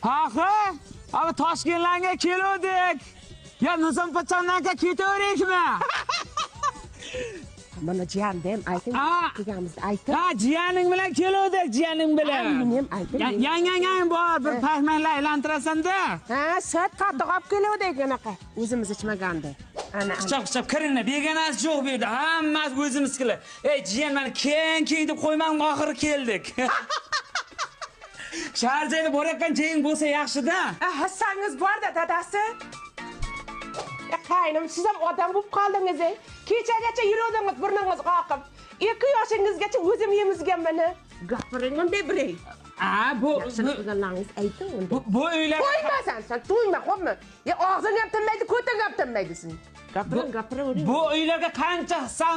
Ha, abi Toshkentlarga keluvdik. Ya Nizompachadan ketaverikmi? Mana jiyanni ham ayting, kelganimizni aytib. Ha, jiyaning bilan keluvdik, jiyaning bilan. Meni ham ayting. Yangang bor, bir pashmanglar aylantirasan-da. Ha, sut qatiq olib keluvdik anaqa. O'zimiz ichmagandi. Ana. Quchoq-quchoq kiringlar, begonasi yo'q bu yerda, hammasi o'zimizkilar. Ey, jiyan mana keng-keng deb qo'ymang, oxiri keldik. Shahar joyda borayotgan joying bo'lsa yaxshi-da. Hissangiz bor-da, dadasi. Qaynim, siz ham odam bo'lib qoldingiz. Kechagacha yuruvdingiz burningiz qoqib. 2 yoshingizgacha o'zim yemizganman. Gapiring unday biring. Ha, bu yaxshilik qilganlaringiz ayting unda. Bu uylar qo'ymasan, sen to'yma, xo'pmi? Ya og'zing ham tinmaydi, ko'ting ham tinmaydi sen. Gapiring, gapiravering. Bu uylarga qancha hissam